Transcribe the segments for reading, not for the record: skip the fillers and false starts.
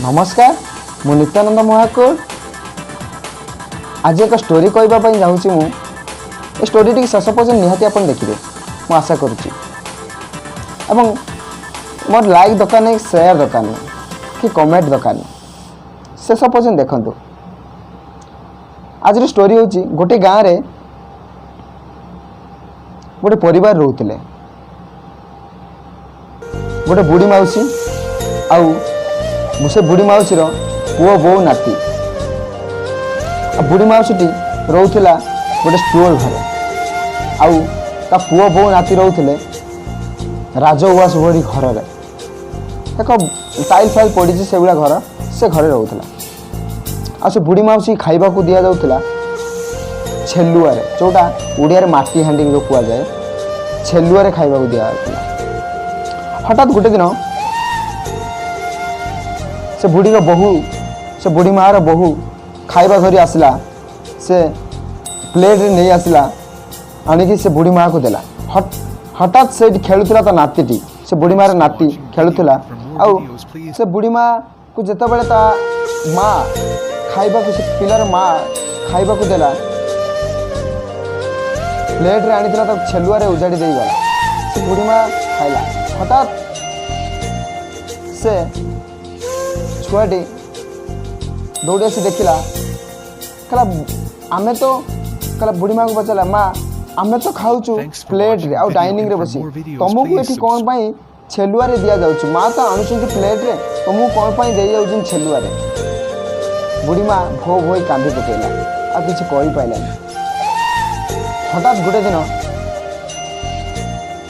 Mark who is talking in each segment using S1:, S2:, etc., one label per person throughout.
S1: ନମସ୍କାର, ମୁଁ ନିତ୍ୟାନନ୍ଦ ମହାକୁର। ଆଜି ଏକ ଷ୍ଟୋରି କହିବା ପାଇଁ ଯାଉଛି ମୁଁ। ଏ ଷ୍ଟୋରିଟିକି ଶେଷ ପର୍ଯ୍ୟନ୍ତ ନିହାତି ଆପଣ ଦେଖିବେ ମୁଁ ଆଶା କରୁଛି। ଏବଂ ମୋର ଲାଇକ୍ ଦରକାର ନାହିଁ, ସେୟାର ଦରକାର ନାହିଁ କି କମେଣ୍ଟ ଦରକାର ନାହିଁ, ଶେଷ ପର୍ଯ୍ୟନ୍ତ ଦେଖନ୍ତୁ। ଆଜିର ଷ୍ଟୋରି ହେଉଛି, ଗୋଟେ ଗାଁରେ ଗୋଟେ ପରିବାର ରହୁଥିଲେ। ଗୋଟେ ବୁଢ଼ୀ ମାଉସୀ ଆଉ ସେ ବୁଢ଼ୀ ମାଉସୀର ପୁଅ, ବୋହୂ, ନାତି। ଆଉ ବୁଢ଼ୀ ମାଉସୀଟି ରହୁଥିଲା ଗୋଟେ ଷ୍ଟୋର ଘରେ ଆଉ ତା ପୁଅ, ବୋହୂ, ନାତି ରହୁଥିଲେ ରାଜଉଆସ ଭଳି ଘରରେ। ଏକ ଟାଇଲ୍ ଫାଇଲ୍ ପଡ଼ିଛି ସେଭଳିଆ ଘର, ସେ ଘରେ ରହୁଥିଲା। ଆଉ ସେ ବୁଢ଼ୀ ମାଉସୀ ଖାଇବାକୁ ଦିଆଯାଉଥିଲା ଛେଲୁଆରେ, ଯେଉଁଟା ଓଡ଼ିଆରେ ମାଟି ହାଣ୍ଡି ଯେଉଁ କୁହାଯାଏ, ଛେଲୁଆରେ ଖାଇବାକୁ ଦିଆଯାଉଥିଲା। ହଠାତ୍ ଗୋଟେ ଦିନ ସେ ବୁଢ଼ୀର ବୋହୂ, ସେ ବୁଢ଼ୀ ମାଆର ବୋହୂ ଖାଇବା ଧରି ଆସିଲା। ସେ ପ୍ଲେଟ୍ରେ ନେଇ ଆସିଲା, ଆଣିକି ସେ ବୁଢ଼ୀ ମାଆକୁ ଦେଲା। ହଠାତ୍ ସେଇଠି ଖେଳୁଥିଲା ତା ନାତିଟି, ସେ ବୁଢ଼ୀ ମାଆର ନାତି ଖେଳୁଥିଲା। ଆଉ ସେ ବୁଢ଼ୀ ମାଆକୁ ଯେତେବେଳେ ତା ମା ଖାଇବାକୁ, ସେ ପିଲାର ମା ଖାଇବାକୁ ଦେଲା, ପ୍ଲେଟ୍ରେ ଆଣିଥିଲା, ତାକୁ ଛେଲୁଆରେ ଉଜାଡ଼ି ଦେଇଗଲା। ସେ ବୁଢ଼ୀ ମା ଖାଇଲା। ହଠାତ୍ ସେ ଛୁଆଟି ଦୌଡ଼ି ଆସି ଦେଖିଲା, କହିଲା ଆମେ ତ, କହିଲା, ବୁଢ଼ୀ ମାଆକୁ ପଚାରିଲା, "ମା, ଆମେ ତ ଖାଉଛୁ
S2: Thanks for
S1: ପ୍ଲେଟ୍ରେ
S2: watching
S1: ଆଉ
S2: video,
S1: ଡାଇନିଂରେ
S2: and for
S1: ବସି,
S2: more videos,
S1: ତମକୁ
S2: please
S1: ଏଠି କ'ଣ
S2: subscribe.
S1: ପାଇଁ ଛେଲୁଆରେ ଦିଆଯାଉଛି? ମା ତ ଆଣୁଛନ୍ତି ପ୍ଲେଟ୍ରେ, ତମକୁ କ'ଣ ପାଇଁ ଦେଇଯାଉଛନ୍ତି ଛେଲୁଆରେ?" ବୁଢ଼ୀ ମା ଭୋ ଭୋଇ କାନ୍ଦି ପକେଇଲା, ଆଉ କିଛି କହିପାରିଲାନି। ହଠାତ୍ ଗୋଟେ ଦିନ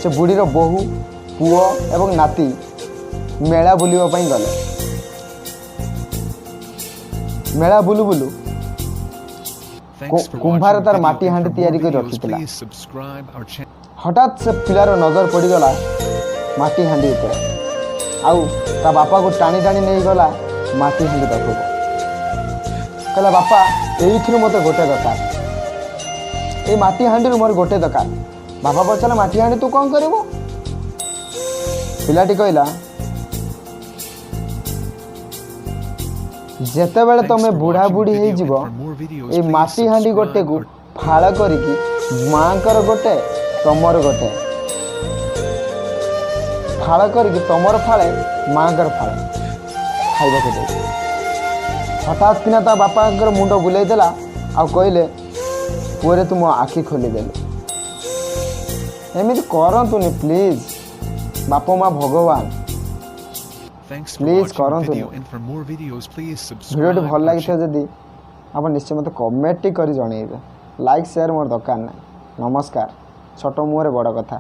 S1: ସେ ବୁଢ଼ୀର ବୋହୂ, ପୁଅ ଏବଂ ନାତି ମେଳା ବୁଲିବା ପାଇଁ ଗଲେ। ମେଳା ବୁଲୁ ବୁଲୁ
S2: Thanks for
S1: କୁମ୍ଭାର
S2: watching
S1: ତାର
S2: video,
S1: ମାଟି
S2: and
S1: ହାଣ୍ଡି
S2: for more
S1: ତିଆରି କରି
S2: videos,
S1: ରଖିଥିଲା।
S2: please subscribe our channel.
S1: ହଠାତ୍ ସେ ପିଲାର ନଜର ପଡ଼ିଗଲା ମାଟି ହାଣ୍ଡି ଉପରେ ଆଉ ତା ବାପାକୁ ଟାଣି ଟାଣି ନେଇଗଲା ମାଟି ହାଣ୍ଡି ପାଖକୁ। କହିଲା, "ବାପା, ଏଇଥିରୁ ମୋତେ ଗୋଟେ ଦରକାର, ଏଇ ମାଟି ହାଣ୍ଡିରୁ ମୋର ଗୋଟେ ଦରକାର।" ବାପା ପଚାରିଲା, "ମାଟି ହାଣ୍ଡି ତୁ କ'ଣ କରିବୁ?" ପିଲାଟି କହିଲା, "ଯେତେବେଳେ
S2: Thanks
S1: ତମେ
S2: for
S1: ବୁଢ଼ା
S2: watching
S1: ବୁଢ଼ୀ
S2: video, and
S1: ହେଇଯିବ,
S2: for more videos,
S1: ଏଇ
S2: please
S1: ମାଟି ହାଣ୍ଡି
S2: subscribe
S1: ଗୋଟେକୁ
S2: our
S1: ଫାଳ କରିକି ମାଙ୍କର ଗୋଟେ, ତମର ଗୋଟେ, ଫାଳ କରିକି ତମର ଫାଳେ, ମାଙ୍କର ଫାଳେ ଖାଇବାକୁ ଦେବି।" ହଠାତ୍ କିନା ତା ବାପାଙ୍କର ମୁଣ୍ଡ ବୁଲେଇ ଦେଲା ଆଉ କହିଲେ, "ପୁଅରେ, ତୁ ମୋ ଆଖି ଖୋଲିଦେଲୁ।" ଏମିତି କରନ୍ତୁନି ପ୍ଲିଜ୍। ବାପ ମା ଭଗବାନ।
S2: Thanks for
S1: Please
S2: watching
S1: କରନ୍ତୁନି।
S2: video, and for more videos, please subscribe
S1: ଭିଡ଼ିଓଟି ଭଲ
S2: our
S1: ଲାଗିଥିବ ଯଦି, ଆପଣ ନିଶ୍ଚୟ ମୋତେ କମେଣ୍ଟଟି କରି ଜଣେଇବେ। ଲାଇକ୍ ସେୟାର ମୋର ଦରକାର ନାହିଁ। ନମସ୍କାର। ଛୋଟ ମୁହଁରେ ବଡ଼ କଥା।